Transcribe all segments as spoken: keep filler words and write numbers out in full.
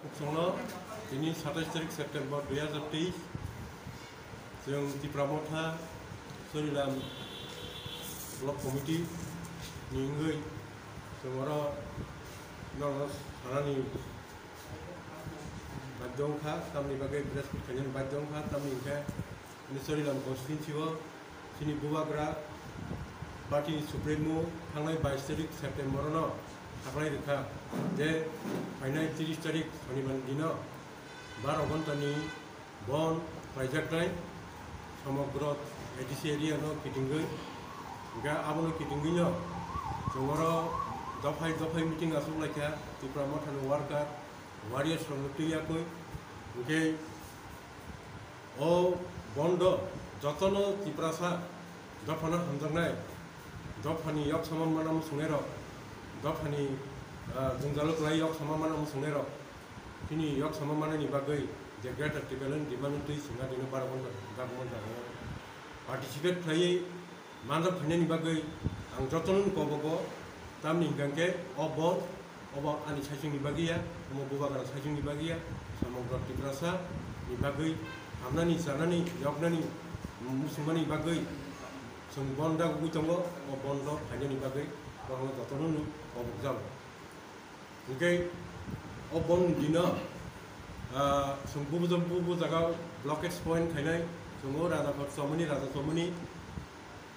Chwngno tini satais tarik September dui hazar teis, chwng Tipra Motha Chorilam Block Committee ni wngwi chwng oro norokno sanani badhyo wngkha, tamni bagwi press meet khainani badhyo wngkha, tamni hwnkhe Chorilam constituency o chini bubagra party ni supremo thangnai bais tarik September no sakhlai rwkha je phainai tris tarik Sonibar ni dino baro ghonta ni bon khlaijaknai somogro A D C area no kitingwi, hwnkhe abono kitingwi no chwng oro dophai dophai meeting achuk laikha Tipra Motha ni worker warriors rok no twi yakwi, hwnkhe o bondo jotono Tiprasa dophano hamjaknai, dophani yok sama mana muchungnairok, dophani, ah, jwngjalo kwlai yok sama mana muchungnairok, chini yok sama manani bagwi je Greater Tipraland demand twi swnga dino baro bondo dagmani jaga participate khlaiwi manjak phainani bagwi ang jotono kobogo, tamni hwnkhe o bon obo ani saichungni bagwi ya, omo bubagra saichungni bagwi ya, somogro Tiprasa ni bagwi hamnani, chanani, yoknani, muchungmani bagwi chwng bon dagwi tongo, o bon rok phainani bagwi borokno jotono kobokjago. Hwnkhe o bon dino, ah, chwng bubu, bubu jaga blockage point khainai, chwng o Raja Chomoni, Raja Chomoni,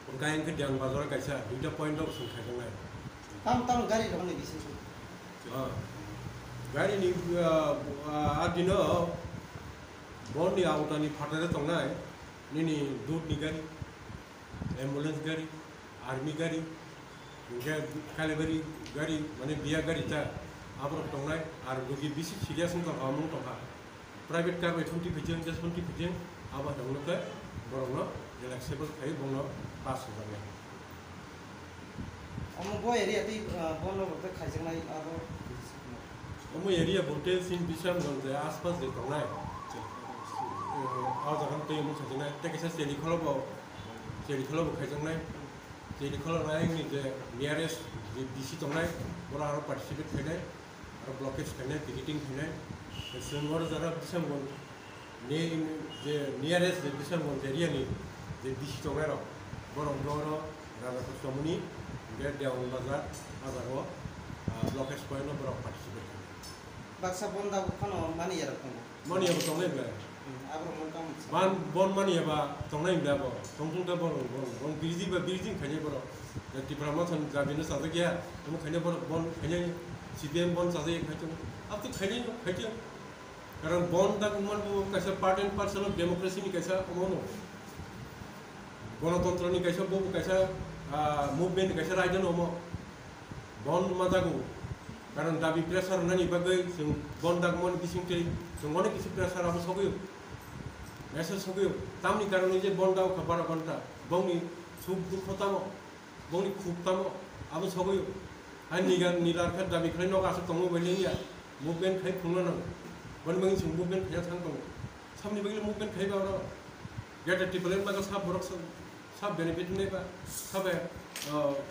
hwnkhe hwnkhe Dewan Bazar kaisa duita point rok chwng khaijaknai. Tam tam gari rokni bising. Ah, gari ni, ah, ah, a dino bon ni auto ni phataro tongnai nini dud ni gari, ambulance gari, army gari, hwnkhe Kalibari gari, mane biya gari ta, aborok tongnai, ar rogi bisi serious wng tongkha, omo wng tongkha. Private car bai thumti phaijak, just thumti phaijak, abo hai rokno khe borokno relaxable khai bongno pass hwnjaknai. Omo bo area tei, ah, bono bo khe khaijaknai abo. Omo area bo tei chini Bisramganj je aspas je tongnai, eh, o jaga tei omo khaijaknai, tei kaisa Chelikholo bo, Chelikholo bo khaijaknai. Chelikholo ni je nearest je D C tongnai, boro aro participate khainai. Aro blockage khainai, picketing khainai. Chwng oro jora Bisramganj ni je nearest je Bisramganj area ni je D C tongnai rok, borok no oro Raja Chomoni, hwnkhe Dewan Bazar, ah jaga o, ah, blockage point no borok participate khainai. Baksa bon dagok phano mani yarok tongo. Mani yarok tongnai belai. Hmm, aborok no tamo sa. Ban, bon mani yaba tongnai belai abo. Tongthung ta borok, borok, borok birdi ba birdi khainai borok. Tipra Motha ni dabi no chajak ya, omo khainai borok bon khainai, C P M bon chajak ya khai tongo. Abo to khainai no khai tongo. Karon bon dagok man bo kaisa part and parcel of democracy ni kaisa omo no. Gonotontro ni kaisa bo kaisa, ah, movement ni kaisa raida no omo. Bon ma dago. Karon dabi pressure nani bagwi chwng bon dagmani bisingtwi chwng onek kisi pressure abo sogwi o. Message sogwi o. Tamni karon je bon dago kha baro ghonta. Bongni suk dukho tamo. Bongni khuk tamo, abo sogwi o. Hai niga nilar khe dabi khlai nogo aswk tongma bai lengya. Movement khai phunukna nango. Boni bagwi chwng movement khaiya thang tongo. Saboni bagwi movement khai ba oro. Greater Tipraland bagwi sab borok sab, sab benefit wngnai ba, sab, eh,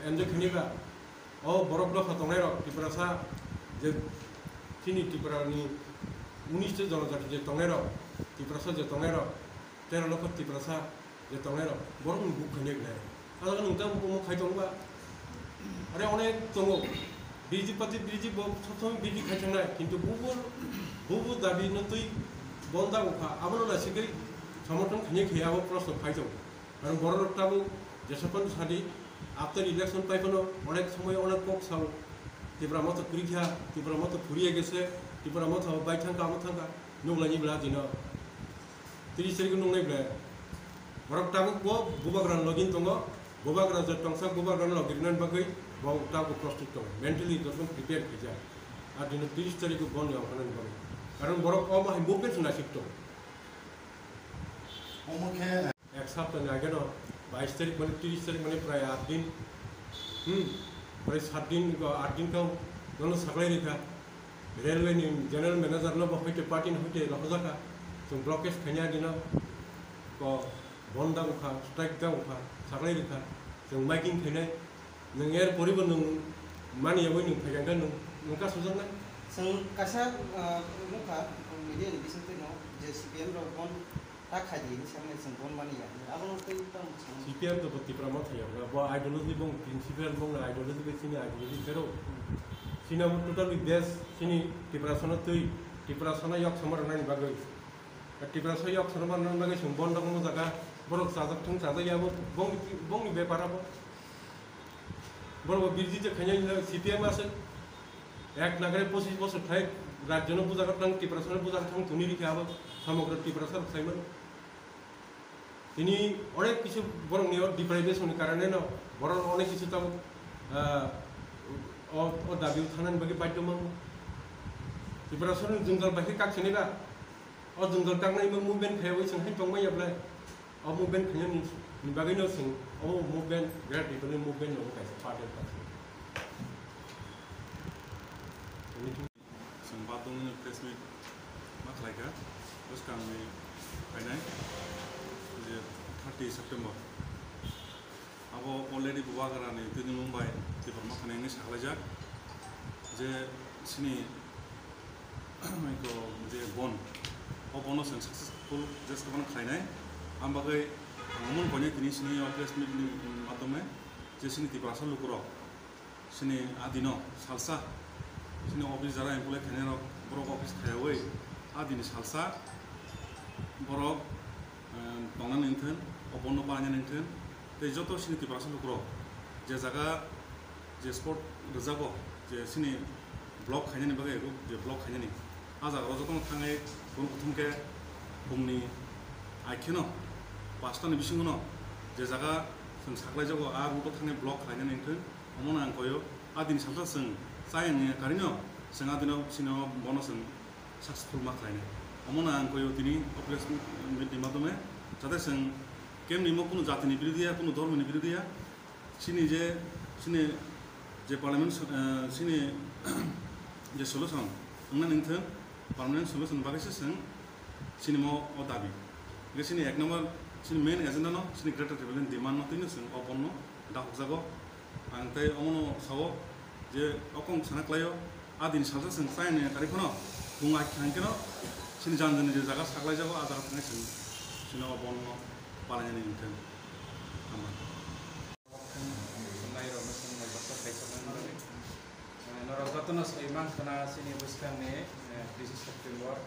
enjoy khainai ba. O borok dopha tongnai rok Tiprasa je chini Tripura ni unis ta jonojati je tongnai rok, Tiprasa je tongnai rok, tero lokho Tiprasa je tongnai rok, borok ni buk khainai belai. Ang nwng tang omo khai tong ba? Are onek tongo. B J P party, B J P bo sob somoi B J P khai thangnai, kintu bubo, bubo dabi no twi bon da wngkha, abono naisingwi somorthon khainai khe abo proshno phai tongo. Karon borok rok tabuk jesaphano sadi, after election pai phano onek somoi onek kok sao, Tipra Motha phuri kha, Tipra Motha phuriya gese, Tipra Motha bai thangkha, amo thangkha, nukhlaini bwla dino. Tris tarikh nuknai bwla. Borok tabuk bo bubagra login tongo, bubagra je tongsa bubagra logi rinani bagwi bo tabuk prostut tongo, mentally joto prepare khaijak. Ar dino tris tarikh bo ni ongkhanani bagwi. Karon borok omo hai movement se naisik tongo. Omo khe Ek sapta ni age no, bais tarik mane tris tarik mane prai aat din, hmm, prai sat din ko aat din kau nono saklai rikha. Railway ni general manager no bo hoite party ni hoite rohorjak kha. Chwng blockage khainai dino ko bon da wngkha, strike da wngkha, saklai rikha. Chwng miking khainai. Nwng er poribo nwng mani yagwi nwng phaikha hwnkhe nwng, nwng ka sujaknai? Chwng kaisa, ah, nukha Media ni bising twi no je C P M rok bon ta khai di hinwi sa mani chwng bon mani ya. Abono twi tamo chwng. C P M to Tipra Motha ya, bo ideology, bong principle, bong ideology bai chini ideology phero. Chini amo totally best, chini Tiprasano twi, Tiprasano yok sama rwnani bagwi. Tiprasa yok sama rwnani bagwi chwng bon rok no jaga, borok chajak thung chajak ya, bo bong, bongni bepar abo. Borok bo birji je khainai C P M aswk. Ek nagare pochis bosor thai rajyo no buja kha thang, Tiprasa no buja kha thang tuni rikha abo, samogro Tiprasa rok sai mano. Tini onek kisu borok ni deprivation ni karone no borok onek kisu tabuk, ah, o, o dabi o thanani bagwi badhyo mango. Tiprasa ni jwngjal bai khe kak sini ba, o jwngjal kaknai movement khaiwi chwng hai tongmai ya belai. O movement khainani ni bagwino chwng o movement, Great Rebellion Movement no kaisa part wngkha. Chwng badhyo wngwi press meet ma khlaikha bwskangni phainai je thirty September. Abo already Bubagrani tini Mumbai Tipra Motha ni wngwi sakhlaijak je chini Eko je bon, o bono chwng successful jeswk phano khlainai. Ang bagwi ang mon koinai tini sini o press meet ni madhyome je sini Tiprasa lukurok sini adino salsa sini office jara employee khainai rok borok office khaiwi adini salsa borok, eh, tongnani wngthun, o bono painani wngthun, tei joto sini Tiprasa lukurok je jaga je sport rwjago, je sini block khainani bagwi ego, je block khainani. A jaga o jotono thangwi kunu kuthum khe pungni ai kheno pasta ni bisingo no je jaga chwng saklaijago, a route o thangwi block khlainani wngthun, omono ang koyo. A dini salsa chwng chayang ni karino chwng a dino sino bono chwng successful ma khlainai. Omono ang koyo tini o press meet ni madhyome, jate chwng kemni mo kunu jatini birodhiya, kunu dhormoni birodhiya, Chini je, chini je parliament so-, eh, chini je solution wngna ningthung, permanent solution bagwi se chwng chini mo o dabi. Hingke chini ek number, chini main agenda no, chini Greater Tipraland demand no twino chwng o bon no dakhokjago. Ang tei omono sao je okong sana klaio, a din salsa chwng chayani kari phano, bung akhang keno, chini jan jani je jaga saklaijago, a jaga thangwi chwng chini o bon no palainani ningthung. Hambai. Nairokno chwng mai baksa kaijaknani bagwi. Eh, norok jotono sai mankha na chini bwskangni, eh, tris September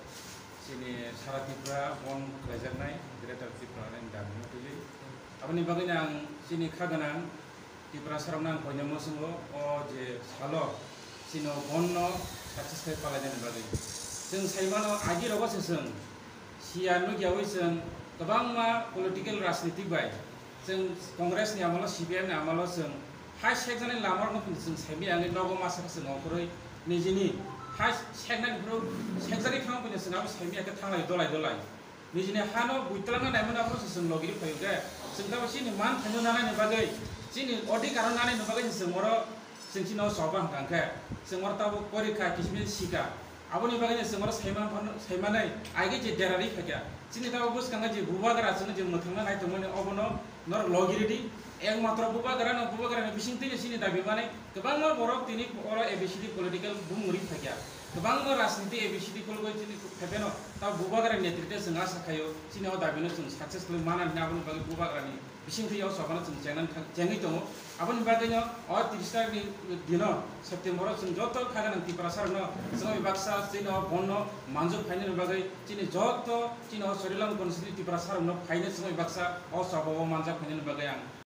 chini sara Tripura bon khlaijaknai Greater Tipraland damino twiwi. Aboni bagwino ang chini kha gwnang Tiprasarokno ang koinai muchungo o je salo chini o bonno success khe palainani bagwi. Chwng sai mano agi rogo se chwng siya nukyawi chwng kwbangma political rajnitik bai Chwng Congress ni amolo, C P M ni amolo chwng hai sekjaknai lama rokno phano chwng saimaya wngwi nogo masa khe chwng ongkhorwi nijini hai seknani phuru sekjagwi thangma phano chwng abo saimaya khe thanglai dolai dolai. Nijini hano buitwlangna naimani aphuru se chwng logiri phaio khe chwng tamo chini man phaino nanani bagwi chini odhikar no nanani bagwi se chwng oro Chwng chini o choba hwnkha hwnkhe, chwng oro tabuk porikha kisu misa sika. Aboni bagwi no chwng oro saiman phano, saimanai aige je derarwi phaikha. Chini tabuk bwskango je bubagra chwngno je mwthangna nai tongmani obono norok logi rwdi. Ekmatro bubagra no, bubagra ni bisingtwi no chini dabi manai kwbangma borok tini oro A B C D political bumung rwi phaikha. Kwbangma rajniti A B C D khulugwi chini phaipheno tabuk bubagra ni netritwe chwng asa khaio chini o dabi no chwng successfully mana hwnwi aboni bagwi bubagra ni bisingtwi o chobano chwng chengnani thang-, chengwi tongo. Aboni bagwino o tris tarikni dino September-o chwng joto kha gwnang Tiprasarokno chwngwi baksa chini o bonno manjak phainani bagwi chini joto chini o Chorilam constituency Tiprasarokno phaina chwngwi baksa o chobao manjak phainani bagwi ang